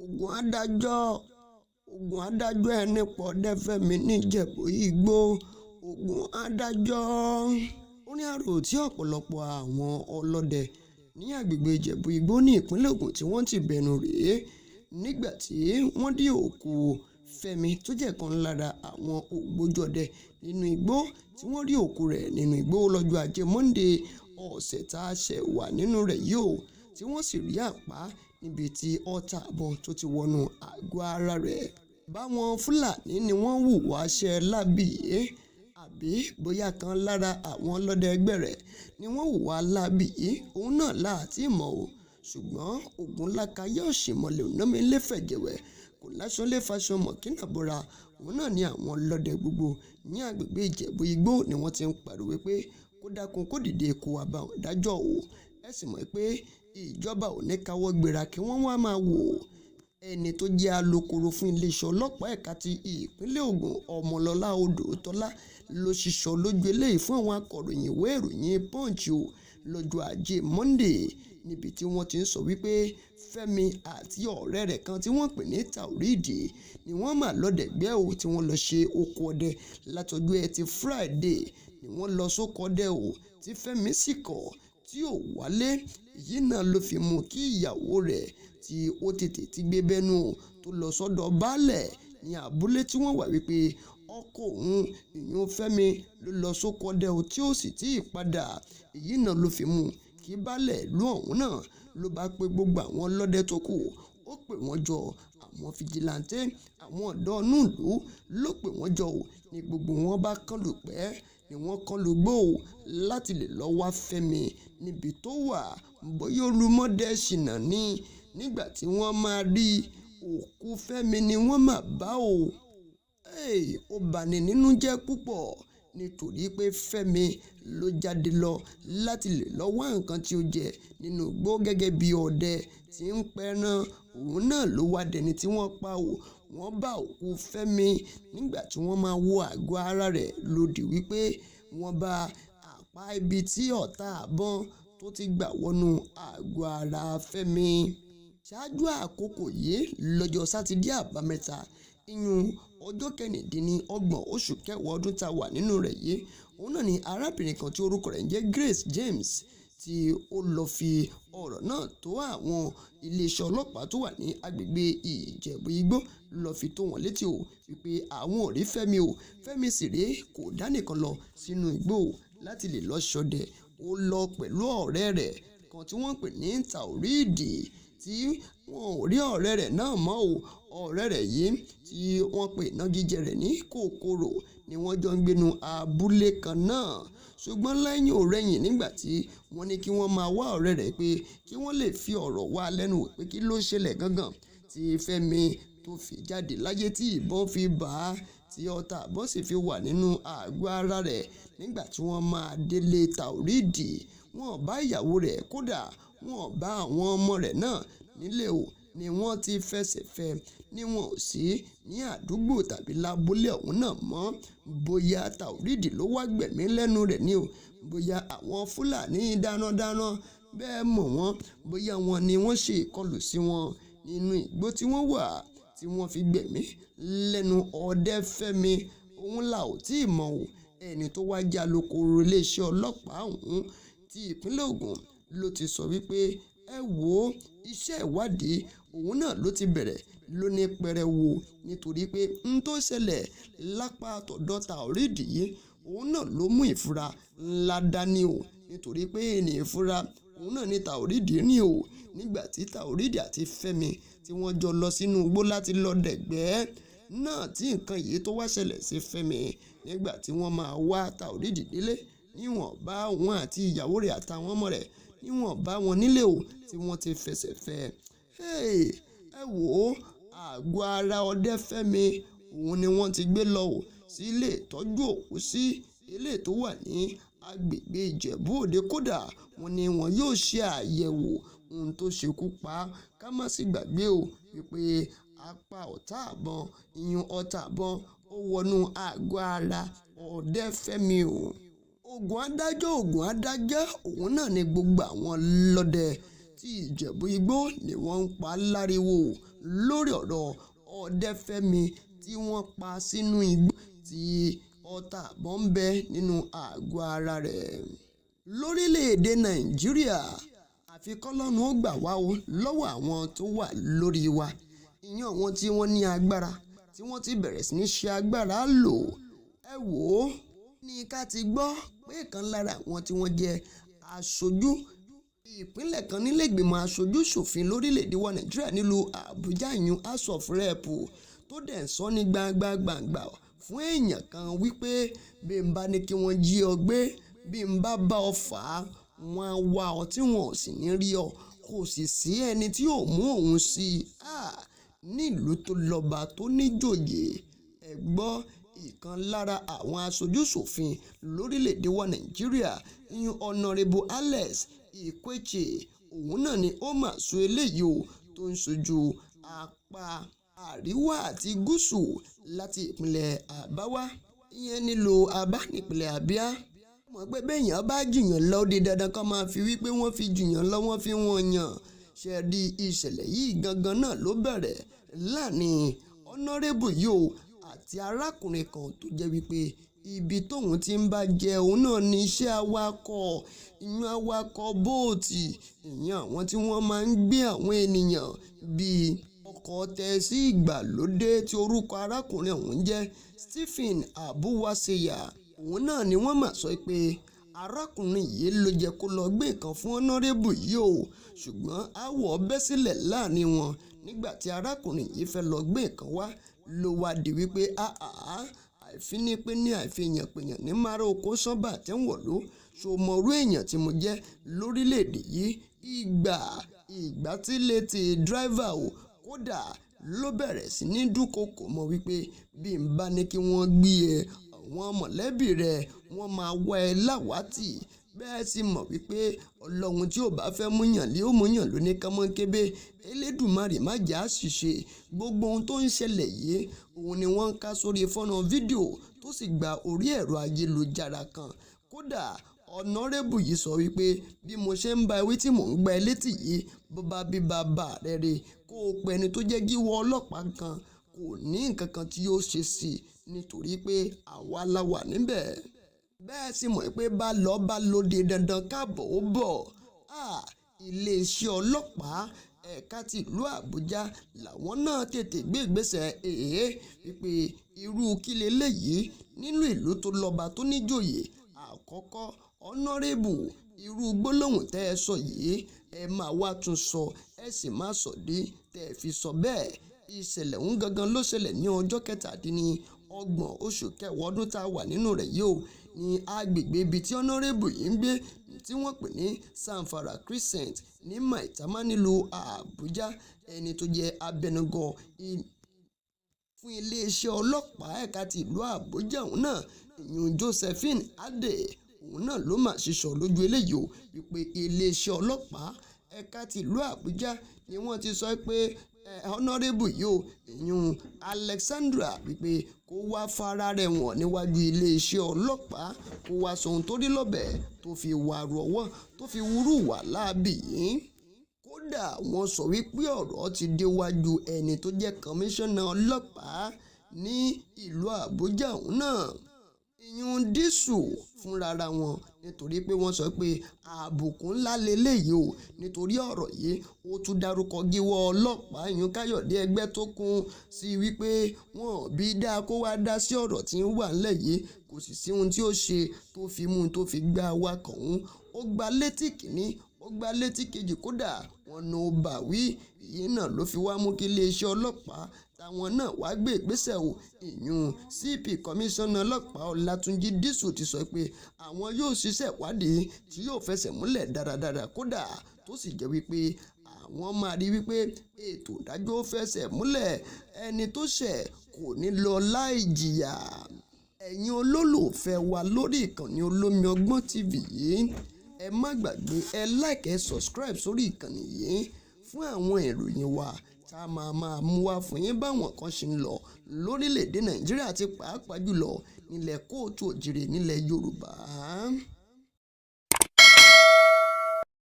Ogun adájọ́, ogun adájọ́ ẹni pọ̀ dẹ́fẹ̀mí níjẹ̀bú igbó, ogun adájọ́. Orin arò tí ọ̀pọ̀lọpọ̀ àwọn ọlọ́dẹ ní agbègbè Ìjẹ̀bú Igbó ní ìpínlẹ̀ Ògùn tí wọ́n ti bẹnu rèé nígbà tí wọ́n dí òkú Fẹ́mi tó jẹ́ ọ̀kan lára àwọn ògbójú ọdẹ nínú igbó tí wọ́n rí òkú rẹ̀ nínú igbó lọ́jọ́ Ajé Monde ọ̀sẹ̀ tá a ṣẹ̀ wà nínú rẹ̀ yìí ó, tí wọ́n sì rí àpá níbi tí ọta ìbọn tó ti wọnú àgọ́ ara rẹ̀. Báwọn Fúlàní ni wọ́n hùwà iṣẹ́ láabi yìí àbí bóyá kan lára àwọn ọlọ́dẹ ẹgbẹ́ rẹ̀ ni wọ́n hùwà láabi yìí, òun náà là á tí mọ̀ o. Ṣùgbọ́n Ògúnlákayé Ọ̀ṣìnmọ̀lẹ̀ Ọ̀nàmílẹ́fẹ̀jẹ̀wẹ̀ kò láṣọ lè faṣọ mọ̀kínà bora, òun náà ni àwọn ọlọ́dẹ gbogbo ní agbègbè Ìjẹ̀bú Igbó ni wọ́n ti ń pariwo pé kó dákun kó dìde kó wá bá wọn dájọ́ o. Ẹ sì mọ̀ pé ìjọba ò ní káwọ́ gbéra kí wọ́n wá máa wò ó. Ẹni tó jẹ́ alūkkóró fún iléeṣẹ́ ọlọ́pàá ẹ̀ka ti ìpínlẹ̀ Ògùn, Ọmọlọ́lá Odùtọ́lá ló sísọ lójú eléyìí fún àwọn akọ̀ròyìn ìwé ìròyìn Punch lọ́jọ́ Ajé Monde níbi tí wọ́n ti ń sọ wípé Fẹ́mi àti ọ̀rẹ́ rẹ̀ kan tí wọ́n pè ní Taoreed ni wọ́n mà lọ́dẹ̀gbẹ́ o, tí wọ́n lọ ṣe oko ọdẹ látọjọ́ Ẹtì Friday ni wọ́n lọ sóko ọdẹ o, tí Fẹ́mi sì kọ̀ tí ò wálé. Èyí náà ló fi mú kí ìyàwó rẹ̀ tí ó tètè ti gbé bẹ́nu tó lọ sọ́dọ̀ baálẹ̀ ní abúlé tí wọ́n wà wípé ọkọ òun ìyún Fẹ́mi ló lọ sóko ọdẹ o tí ó sì tí ì padà. Èyí náà ló fi mú kí baálẹ̀ ìlú ọ̀hún náà ló bá pe gbogbo àwọn ọlọ́dẹ tó kù, ó pè wọ́n jọ, àwọn fìjìláńtẹ́, àwọn ọ̀dọ́ inú ìlú ló pè wọ́n jọ o, ní gbogbo wọn bá kán lùpẹ́ ni wọ́n kán lùgbó o láti lè lọ wá Fẹ́mi níbi tó wà, bóyá olùmọdé ṣìnà ni. Nígbà tí wọ́n máa rí òkú Fẹ́mi ni wọ́n máa bá o. Ó bani nínú jẹ́ púpọ̀ nítorí pé Fẹ́mi ló jáde lọ láti lè lọ wá nǹkan tí ó jẹ nínú igbó gẹ́gẹ́ bí ọdẹ tí ń pẹran, òun náà ló wá dẹni tí wọ́n pa o. Wọ́n bá òkú Fẹ́mi nígbà tí wọ́n máa wo àgọ́ ara rẹ̀ lòdì wípé wọ́n bá àpá ibi tí ọta ìbọn tó ti gbà wọnú àgọ́ ara Fẹ́mi. Ṣáájú àkókò yìí lọ́jọ́ Sátidé Àbámẹ́ta, ìyún ọjọ́ 26 oṣù kẹwàá ọdún tá a wà nínú rẹ̀ yìí, òun náà ni arábìnrin kan tí orúkọ rẹ̀ ń jẹ́ Grace James tí ó lọ fi ọ̀rọ̀ náà tó àwọn iléeṣẹ́ ọlọ́pàá tó wà ní agbègbè Ìjẹ̀bú Igbó lọ fi tó wọn létí o wípé àwọn ò rí Fẹ́mi o. Fẹ́mi sì rèé kò dá nìkan lọ sínú igbó o láti lè lọ ṣọdẹ, ó lọ pẹ̀lú ọ̀rẹ́ rẹ̀ kan tí wọ́n ń pè ní Taoreed tí wọn ò rí ọ̀rẹ́ rẹ̀ náà mọ́ o. Ọ̀rẹ́ rẹ̀ yìí tí wọ́n pè ìnagijẹ rẹ̀ ní Kòkòrò ni wọ́n jọ ń gbénu abúlé kan náà. Ṣùgbọ́n lẹ́yìn ọ̀rẹ̀yìn nígbà tí wọ́n ní kí wọ́n máa wá ọ̀rẹ́ rẹ̀ pé kí wọ́n lè fi ọ̀rọ̀ wá lẹ́nu wò pé kí ló ṣẹlẹ̀ gangan tí Fẹ́mi tó fi jáde láyé tí ìbọn fi bà á, tí ọta ìbọn sì fi wà nínú àgọ́ ara rẹ̀. Nígbà tí wọ́n máa délé Taoreed, wọ́n bá ìyàwó rẹ̀, kódà wọ́n bá àwọn ọmọ rẹ̀ náà nílé o, ni wọ́n ti fẹsẹ̀ fẹ́, ni wọn ò sí ní àdúgbò tàbí lábúlé ọ̀hún náà mọ́. Bóyá Taoreed ló wá gbẹ̀mí lẹ́nu rẹ̀ ni o, bóyá àwọn Fúlàní darandaran bẹ́ẹ̀ mọ̀ wọ́n, bóyá wọn ni wọ́n ṣe ìkọlù sí wọn nínú igbó tí wọ́n wà tí wọ́n fi gbẹ̀mí lẹ́nu ọdẹ Fẹ́mi, òun là ò tí ì mọ̀ o. Ẹni tó wá jẹ́ alūkkóró iléeṣẹ́ ọlọ́pàá ọ̀hún ti ìpínlẹ̀ Ògùn ló ti sọ wípé ẹ wo iṣẹ́ ìwádìí òun náà ló ti bẹ̀rẹ̀ lóní pẹrẹwu nítorí pé n tó ṣẹlẹ̀ lápá tọ̀dọ̀ Taoreed yìí òun náà ló mú ìfura ńlá dání o, nítorí pé ní ìfura òun náà ní Taoreed ní o. Nígbà tí Taoreed àti Fẹ́mi tí wọ́n jọ lọ sínú igbó láti lọ dẹ̀gbẹ́ náà tí nǹkan yìí tó wá ṣẹlẹ̀ sí Fẹ́mi nígbà tí wọ́n máa wá Taoreed délé, níwọ̀n bá òun àti ìyàwó rẹ̀ àtàwọn ọmọ rẹ̀ níwọ̀n bá wọn nílé o tí wọ́n ti fẹsẹ̀ fẹ́. Ẹ wò ó, àgọ́ ara ọdẹ Fẹ́mi òun ni wọ́n ti gbé lọ o sí ilé ìtọ́jú òkú sí ilé tó wà ní agbègbè Ìjẹ̀bú Òde. Kódà wọ́n ní wọn yóò ṣe àyẹ̀wò ohun tó ṣekú pa á. Ká má sì gbàgbé o wípé apá ọta ìbọn, ìyún ọta ìbọn ó wọnú àgọ́ ara ọdẹ Fẹ́mi o. Ogun adájọ́, ogun adájọ́ òun náà ni gbogbo àwọn lọ́dẹ tí Ìjẹ̀bú Igbó ni wọ́n ń pa láriwo. lórí ọ̀rọ̀ Ọdẹ́fẹ́mi tí wọ́n pa sínú igbó tí ọta àbọ̀ ń bẹ nínú àgọ́ ara rẹ̀. Lórílẹ̀‐èdè Nàìjíríà, àfi kọ́lọ́run ó gbà wá o lọ́wọ́ àwọn tó wà lórí wa, ìyẹn àwọn tí wọ́n ní agbára tí wọ́n ti bẹ̀rẹ̀ sí ní ṣe agbára lò. Ẹ wò ó ní ká ti gbọ́ pé ìkan lára àwọn tí wọ́n jẹ́ aṣojú ìpínlẹ̀ kan nílé ìgbìmọ̀ aṣojú ṣòfin lórílẹ̀‐èdè wa Nàìjíríà nílùú Àbújá, ìyún House of Rep, tó dẹ̀ ń sọ ní gbangba gbangba fún èèyàn kan wípé bí n bá ní kí wọ́n jí ọ gbé, bí n bá bá ọ fà á, wọ́n á wá ọ tí wọn ò sì ní rí ọ, kò sì sí ẹni tí yóò mú òun sí i. Nílùú tó lọ́ba tó níjòyè. Ẹ gbọ́, ìkan lára àwọn aṣojú ṣòfin lórílẹ̀‐èdè wa Nàìjíríà, ìyún Honorable Alex Ikwechè, òun náà ni ó mà sọ eléyìí o, tó ń ṣojú apá àríwá àti gúúsù láti ìpínlẹ̀ Àbáwá, ìyẹn nílùú Àbá nípínlẹ̀ Abia. Mọ̀ pé béèyàn bá jùyàn lọ, ó di dandan kó máa fi wípé wọ́n fi jùyàn lọ, wọ́n fi wọ́n yàn. Ṣé rí ìṣẹ̀lẹ̀ yìí gangan náà ló bẹ̀rẹ̀ láàrin Honorable yìí o àti arákùnrin kan tó jẹ́ wípé ibi tóun ti ń bá jẹ òun náà ní iṣẹ́ awakọ̀, ìyún awakọ̀ bóòtì, ìyẹn àwọn tí wọ́n máa ń gbé àwọn ènìyàn bíi ọkọ̀ tẹ̀sí ìgbàlódé tí orúkọ arákùnrin ọ̀hún jẹ́ Stephen Abuwatseya. Òun náà ni wọ́n mà sọ pé arákùnrin yìí ló jẹ́ kó lọ gbé nǹkan fún Honorable yìí o, ṣùgbọ́n aáwọ̀ bẹ́ sílẹ̀ láàrin wọn nígbà tí arákùnrin yìí fẹ́ lọ gbé nǹkan wá, ló wá di wípé àá àìfínípé ní àìfihànpèyàn ní márà oko sánbà tẹ́wọ̀n ló ṣo mọrú èèyàn tí mo jẹ́ lórílẹ̀‐èdè yìí. Ìgbà tí létí dírẹ́fà o, kódà ló bẹ̀rẹ̀ sí ní dúnkokò mọ́ wípé bí n bá ní kí wọ́n gbé ẹ, àwọn mọ̀lẹ́bí rẹ wọ́n máa wá ẹ láwàtì. Bẹ́ẹ̀ sì mọ̀ wípé Ọlọ́run tí ò bá fẹ́ mú yàn lé ó mú yàn ló ní kánmọ́nkébé. Elédùmarè má jẹ́ àṣìṣe. Gbogbo ohun tó ń ṣẹlẹ̀ yìí, òun ni wọ́n ń ká sórí fọ́nrán fídíò tó sì gba orí ẹ̀rọ ayélujára kan. Kódà Honorable yìí sọ wípé bí mo ṣe ń bá ẹ wí tí mò ń gbá ẹ létí yìí, bó bá bí bàbá rẹ re, kó o pe ẹni tó jẹ́ gíwọ́ ọlọ́pàá kan, kò ní nǹkan kan tí yóò ṣe sí i nítorí pé àwa la wà níbẹ̀. Bẹ́ẹ̀ sì mọ̀ pé bá lọ bá lóde dandan káàbọ̀ ó bọ̀. Iléeṣẹ́ ọlọ́pàá ẹ̀ka ti ìlú Àbújá làwọn náà tètè gbé ìgbésẹ̀ èé wípé irú kí leléyìí nínú ìlú tó lọ́ba tó níjòyè. Àkọ́kọ́ Honorable, irú gbólóhùn tẹ́ ẹ sọ yìí, ẹ máa wá tún sọ, ẹ sì má sọ dé tẹ́ ẹ fi sọ bẹ́ẹ̀. Ìṣẹ̀lẹ̀ ọ̀hún gangan ló ṣẹlẹ̀ ní ọjọ́ 27 oṣù kẹwàá ọdún tá a wà nínú rẹ̀ yìí o, ní agbègbè ibi tí Honorable yìí ń gbé tí wọ́n pè ní Zamfara Crescent ní Maitama nílùú Àbújá. Ẹni tó jẹ́ abẹnugan fún iléeṣẹ́ ọlọ́pàá ẹ̀ka ti ìlú Àbújá òun náà, ìyún Josephine Adé, òun náà ló mà ṣiṣọ́ lójú eléyìí o wípé iléeṣẹ́ ọlọ́pàá ẹ̀ka ti ìlú Àbújá ni wọ́n ti sọ pé Honorable yìí o, ìyún Alexandra, wípé kó wá fara rẹ̀ wọ̀n níwájú iléeṣẹ́ ọlọ́pàá, kó wá sọ ohun tó rí lọ́bẹ̀ tó fi wàrú ọwọ́ tó fi wúrú wà láabi yìí. Kódà wọ́n sọ wípé ọ̀rọ̀ ti déwájú ẹni tó jẹ́ kọmíṣánná ọlọ́pàá ní ìlú Àbújá òun náà, ìyún Dísù fúnrara wọn, nítorí pé wọ́n sọ pé àbùkù ńlá leléyìí o, nítorí ọ̀rọ̀ yìí ó tún dárúkọ gíwọ́ ọlọ́pàá ìyún Káyọ̀dé Ẹgbẹ́tókun sí wípé wọn ò bí dáa kó wá dá sí ọ̀rọ̀ tí ń wà ńlẹ̀ yìí, kò sì sí ohun tí ó ṣe tó fi mú un tó fi gbá awakọ̀ ọ̀hún. Ó gba létí kìíní, ó gba létí kejì, kódà wọ́n ní ó bá wí. Èyí náà ló fi wá mú kí iléeṣẹ́ ọlọ́pàá táwọn náà wá gbé ìgbésẹ̀ o. Ìyún CP kọmíṣánná ọlọ́pàá Ọlátúnjí Dísù ti sọ pé àwọn yóò ṣiṣẹ́ ìwádìí tí yóò fẹsẹ̀ múlẹ̀ dáradára, kódà tó sì jẹ́ wípé àwọn máa rí wípé ètò ìdájọ́ fẹsẹ̀ múlẹ̀, ẹni tó ṣẹ̀ kò ní lọ láì jìyà. Ẹ̀yin olólùfẹ́ wa lórí ìkànnì Olómi Ọgbọ́n TV yìí, ẹ má gbàgbé ẹ like, ẹ subscribe sórí ìkànnì yìí fún àwọn ìròyìn wa tá a máa máa mú wá fún yín báwọn kan ṣe ń lọ lórílẹ̀‐èdè Nàìjíríà àti pàápàá jùlọ nílẹ̀ kóòtù òjìrè nílẹ̀ Yorùbá.